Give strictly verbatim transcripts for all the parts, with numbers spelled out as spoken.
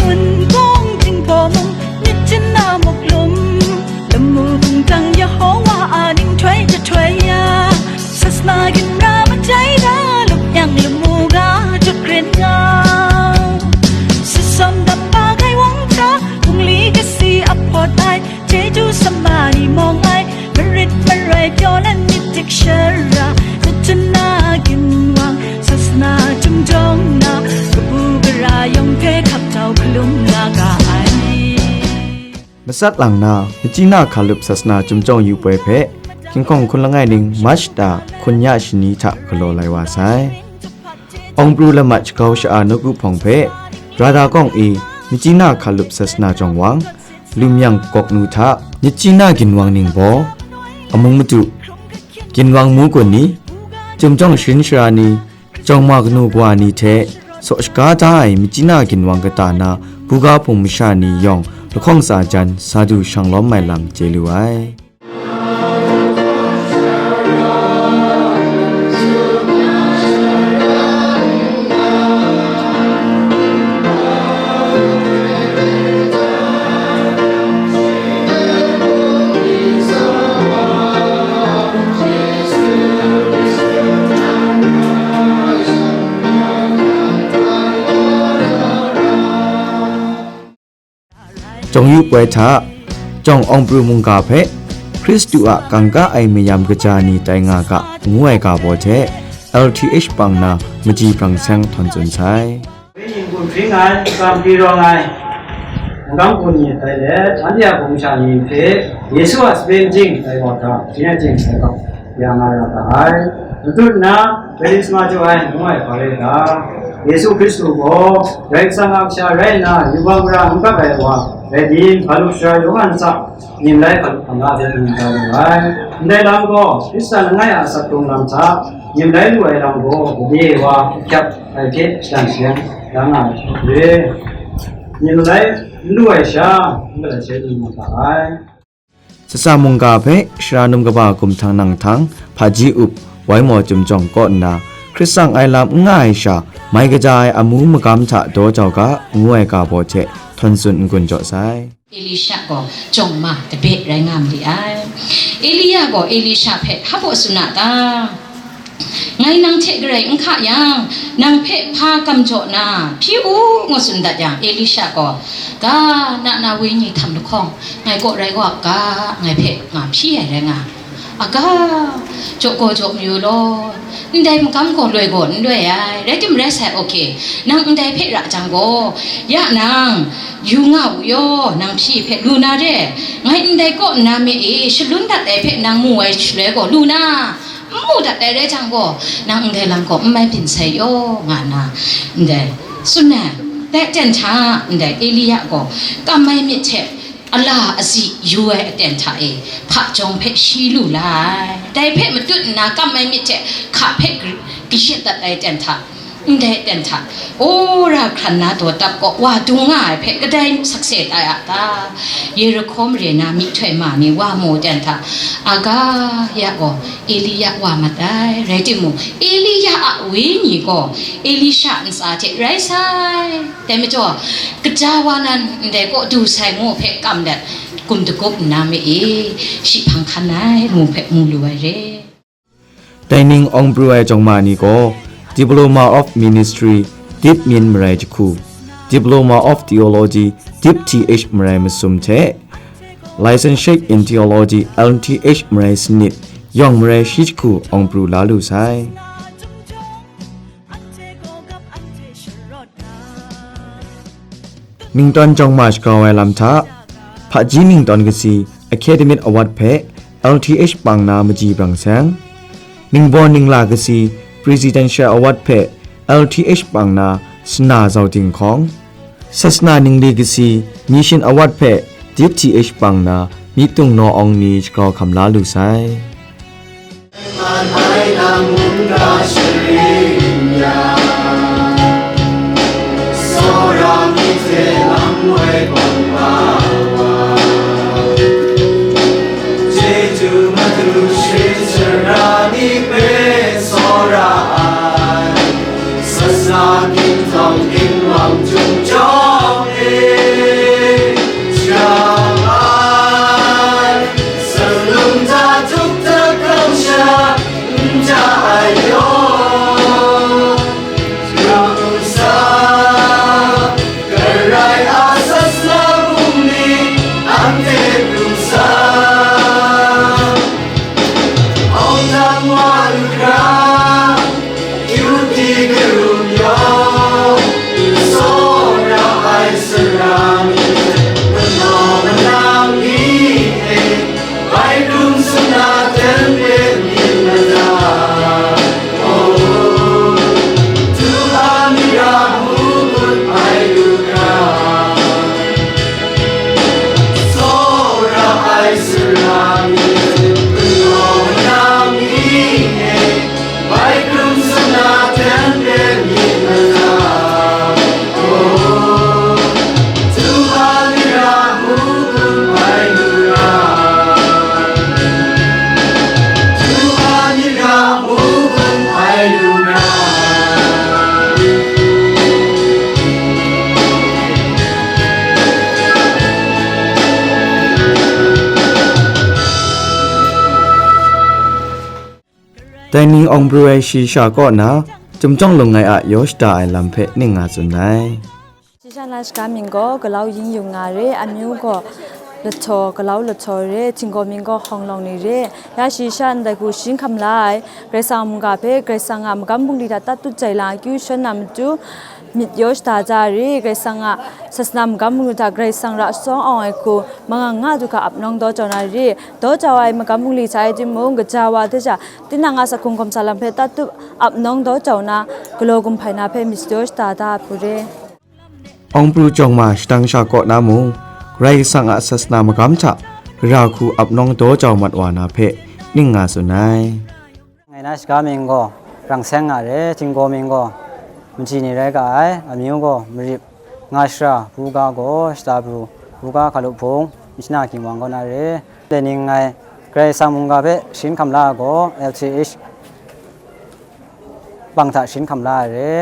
Wun kawng jinggaw mung, myit jin na muk lum, lamu hpungtang Yehowa a ninghtoi jahtoi ya, sasana ginra majai da, lup yang lamu ga jakren nga. Sasawm dam ba gai wang hta, bungli kasi a pawt ai, Chyeju sama ni mawng ai, marit marai pyaw lan myit dik shara, sachana ginwang, sasana chyum jawng na, kabu gara yawng hte hkap jau hkalum nga ga ai. Matsat lang na, Myitkyina Hkalup Sasana Chyum Jawng Yu Poi hpe, King Hkawng hkun langai ning March ta hkun ya shani hta galaw lai wa sai. Awng pru lamat shagau sha-a nawku hpawng hpe, Rada kawng e, Myitkyina Hkalup Sasana Jawng Wang, Lum Yang Gawk Nu hta, Myitkyina Ginwang Ningbaw, Amung Madu, Ginwang Mu Gun ni, Chyum Jawng Sharin Shara ni, Jawng Ma Kanu Kawa ni hte, saw shaga da ai Myitkyina Ginwang kata na, buga hpung masha ni yawng lahkawng tsa jan sa du shang lawm ai lam chye lu ai. Jawng Yu Poi hta, Jawng Awng Pru mungga hpe, Hkristu a kangka ai mayam kaja ni tai nga ga, ngu ai ga baw hte, L T H pang na Maji Brang Seng htawn tsun sai. Wenyi n-gun hpring ai, kampi rawng ai, mungkan kun ni tai let, anhte a hpung sha ni hpe Yesu a sape majing tai gaw hta, hpring ai jing sai gaw, ya nga ya ga ai. Matut nna, Karisma jaw ai ngu ai hpa rai ga, Yesu Hkristu gaw Karai Kasang a kasha rai nna, yubak mara n kap ai wa rai tim, hkalup shara yawng a ntsa, myit lai hkalup hkam la hte n-gun da lu ai. Ndai lam gaw, Hkristan langai a asak hkrung lam hta, myit lai lu ai lam gaw, gade wa hkyap ai hte shadan shayan da nga ai hte, myit lai n lu ai sha, n galai sai lu na ga ai. Sasa mungga hpe Sara Num Kaba Gumhpang Nanghtang, Hpaji Up, Waimaw Chyum Jawng kaw nna, Hkrit tsang ai lam n nga ai sha, mai kaja ai amu magam hta daw jau ga, ngu ai ga baw hte htawn tsun n-gun jaw sai. Elisha gaw jawng ma dabe rai nga ma li ai. Eliya gaw Elisha hpe hpa baw tsun a ta? Ngai nang hte garai n hka yang, nang hpe hpa kam jaw na, hpyi u, ngu tsun dat yang, Elisha gaw, ga, na na wenyi htam lahkawng, ngai kaw rai wa ga, ngai hpe nga hpyi ai rai nga, a ga, jaw gaw jaw mayu law, ndai magam gaw loi gaw n loi ai, rai tim rai sai, oke, nang ndai hpe ra jang gaw, ya nang, yu nga u yaw, nang hpyi hpe lu na re, ngai ndai kaw nna me e, shalun dat ai hpe nang mu ai shaloi gaw lu na, n mu dat ai rai jang gaw, nang ndai lam gaw n mai byin sai yaw, nga nna, ndai tsun ai. Dai aten hta, ndai Eliya gaw kam ai myit hte ala azi yu ai aten hta e, hpa jawng hpe shi lu la ai. Dai hpe matut nna kam ai myit hte hka hpe gri-, kashit dat ai aten hta, ndai aten hta, wora hkran na daw tap kaw wa dung nga ai hpe kadai sakse tai a ta? Yerihko mare na myihtoi ma ni wa mu aten hta, aga ya gaw Eliya wa mat ai. Rai timung, Eliya a wenyi gaw Elisha ntsa hte rai sai. Dai majaw, kaja wa nan ndai kaw du sai ngu hpe kam dat, kum dagup nna me e, shi hpang hkan ai ngu hpe mu lu ai re. Dai ning awng pru ai jawng ma ni gaw, Diploma of Ministry, dip myin marai jahku, Diploma of Theology, dip T H marai masum hte, Licentiate in Theology, L T H marai sanit, yawng marai shi jahku awng pru la lu sai. Ningtawn jawng ma shakau ai lam hta, hpaji ningtawn kasi Academic Award hpe L T H pang na Maji Brang Seng, ningbaw ningla kasi Presidential Award hpe L T H pang na Sana Zau Dinghkawng, Sasana ningli kasi Mission Award hpe D T H pang na Myitung Naw Awng ni shakau hkam la lu sai. Man ai nang mungga sharin ya, tsawra mi hte lam woi gawn ba wa, chyeju madu sharin sara ni hpe tsawra ai, sasa ginhtawng ginwang jung jawng e, shang ai, salum hta tuk hta kangsha, n ja ai yaw, ram sa, karai a sasa bungli, anhte rum sa, awng dang wa lu hkra, Yu di karum yaw, tsawra ai sara ni hte, manaw manang ni e, bai hkrum suna ten pe myit mada. O, du a mira mu gun ai lu hkra, tsawra ai sara ni hte, manaw manang ni e, bai hkrum suna ten pe myit mada. O, du a mira mu gun ai lu ra, du a mira mu gun ai lu ra. Dai ni awng pru ai shayi sha kaw na, chyum jawng lung ngai a yaw shada ai lam hpe ning nga tsun ai. Shayi sha na shaga mying gaw Galau Yin Yung nga re, amyu gaw Lahtaw, Galau Lahtaw re, htinggaw mying gaw Hawng Lawng ni re. Ya shayi sha ndai hku sharin hkam la ai Karai Kasang a mungga hpe Karai Kasang a magam bungli hta tatut jai lang akyu shawn na matu, myit yaw shada ja re, Karai Kasang a sasana magam bungli hta Karai Kasang ra tsawng awng ai hku mangang nga du hkra ap nawng daw jau na re. Daw jau ai magam bungli hta e timung, kaja wa hte sha tinang a sakhung hkawm sa lam hpe tatut ap nawng daw jau na, galaw gumhpai na hpe myit yaw shada da ai hku re. Awng pru jawng ma shadang sha kaw na mung, Karai Kasang a sasana magam hta gara hku ap nawng daw jau mat wa na hpe ning nga tsun ai. Ngai na shaga mying gaw Rang Seng nga re, htinggaw mying gaw Maji ni rai ga ai, amyu gaw Marip, nga shara buga gaw shata pru, buga hkalup hpung, myit shana ginwang kaw na re. Dai ning ngai Karai Kasang mungga hpe sharin hkam la ai gaw L T H bang hta sharin hkam la ai re.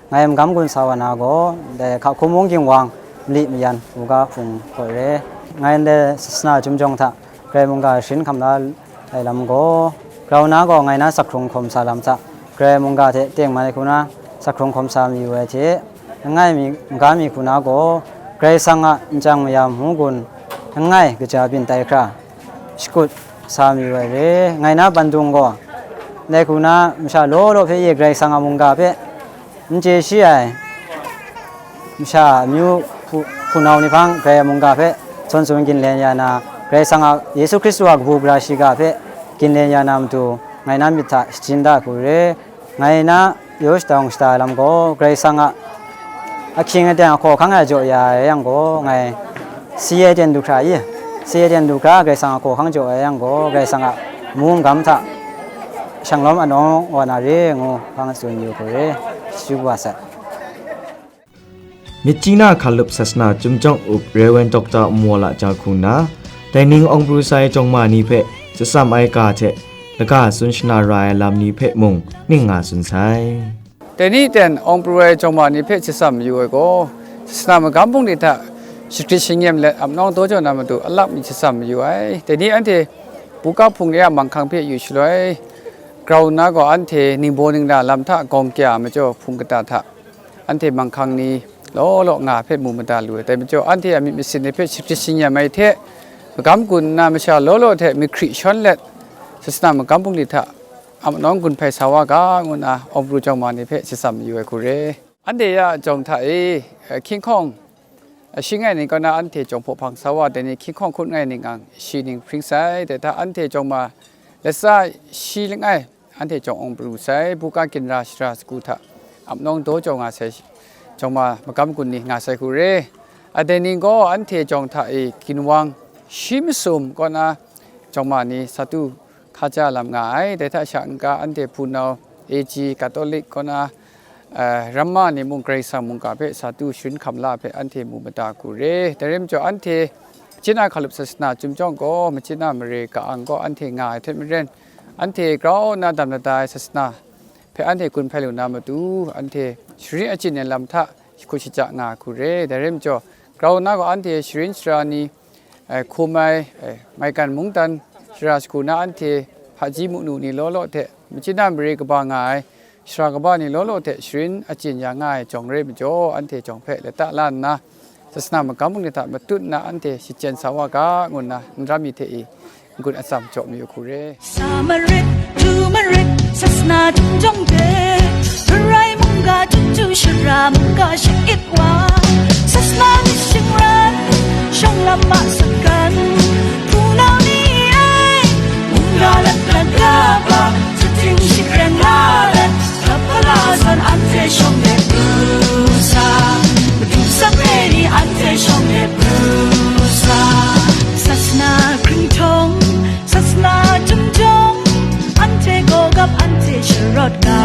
Ngai magam gun sa wa na gaw, dai hka hkum mung ginwang, mali mayan, buga hpung gaw re. Ngai ndai sasana chyum jawng hta, Karai mungga sharin hkam la ai lam gaw, grau na gaw ngai na sakhung hkawm sa lam hta, Karai mungga hte teng mai hku na sakhung hkawm sa mayu ai hte, langai mi, maga mi hku na gaw, Karai Kasang a nchyang mayam ngu gun langai kaja byin tai hkra, shakut sa mayu ai re. Ngai na bandung gaw, dai hku na masha law law hpe ye Karai Kasang a mungga hpe n chye shi ai masha amyu hpu-, hpunau ni hpang Karai a mungga hpe sawn tsun ginlen ya na, Karai Kasang a Yesu Hkristu a kabu gara shiga hpe ginlen ya na matu, ngai na myit hta shajin da hku re. Ngai na yaw shadawng shada ai lam gaw, Karai Kasang a ahkying aten ahkaw hkang e jaw ya ai yang gaw, ngai si ai ten du hkra i, si ai ten du hkra Karai Kasang a hkaw hkang jaw ai yang gaw, Karai Kasang a amu magam hta shanglawm anawng wa na re ngu hpang tsun yu hku re, chyeju wa sai. Myitkyina hkalup sasana chyum jawng up Reverend Doctor Nmawla Jahku na, dai ning awng pru sai jawng ma ni hpe shatsam ai ga hte laga tsun shana ra ai lam ni hpe mung ning nga tsun sai. Dai ni ten awng pru ai jawng ma ni hpe shatsam mayu ai gaw, sasana magam bungli hta shagrit shingnyem let ap nawng daw jaw na matu alak myit shatsam mayu ai. Dai ni anhte buga hpung ni a manghkang hpe yu shaloi, grau nna gaw anhte ningbaw ningla lam hta gawng kya majaw hpung kata hta anhte manghkang ni law law nga hpe mu mada lu ai. Dai majaw anhte a myit masin ni hpe shagrit shingnyem ai hte, magam gun nna masha law law hte mahkri shawn let, sasana magam bungli hta ap nawng gun hpai sa wa ga, ngu nna awng pru jawng ma ni hpe shatsam mayu ai hku re. Anhte ya jawng hta e, eh, hkying hkawng, eh, shi langai ning kaw na anhte jawng hpaw hpang sa wa, dai ni hkying hkawng hkut langai ning ang, shi ning hpring sai, dai hta anhte jawng ma latsa shi langai, anhte jawng awng pru sai, buga ginra shara sagu hta ap nawng daw jau nga sai, jawng ma magam gun ni nga sai hku re. A dai ning gaw anhte jawng hta e ginwang shi masum kaw na jawng ma ni sa du hka ja lam nga ai. Dai hta sha n-ga anhte hpunau, A G, Katolik kaw na, eh, ramma ni mung Karai Kasang mungga hpe sa tu sharin hkam la hpe anhte mu mada hku re. Dai rai majaw, anhte machyina hkalup sasana chyum jawng gaw, machyina mare ka-ang gaw anhte nga ai hte maren, anhte grau nna dam lada ai sasana hpe anhte gun hpai lu na matu, anhte sharin achyin ai lam hta hku shaja nga hku re. Dai rai majaw, grau nna gaw anhte sharin sara ni, eh, hkum ai, eh, maigan mungdan shara shagu na anhte hpaji munu ni law law hte, machyina mare kaba nga ai shara kaba ni law law hte sharin achyin ya nga ai jawng rai majaw, anhte jawng hpe lata la nna, sasana magam mung ni hta matut nna anhte shachyen sa wa ga, ngu nna n ram mi hte i n-gun atsam jaw mayu hku re. Sa marit, du marit, sasana chyum jawng de, Karai mungga chyeju shara mungga sha'it wa, sasana ni shingran, shawng lam ma sagan, hpunau ni e, mungga lat lat ga ba, sating shik ren la let, gap hpala zawn anhte shawng de pru sa, madu sape ni anhte shawng de pru sa, sasana hkringhtawng, sasana chyum jawng, anhte gaw gap anhte sharawt ga,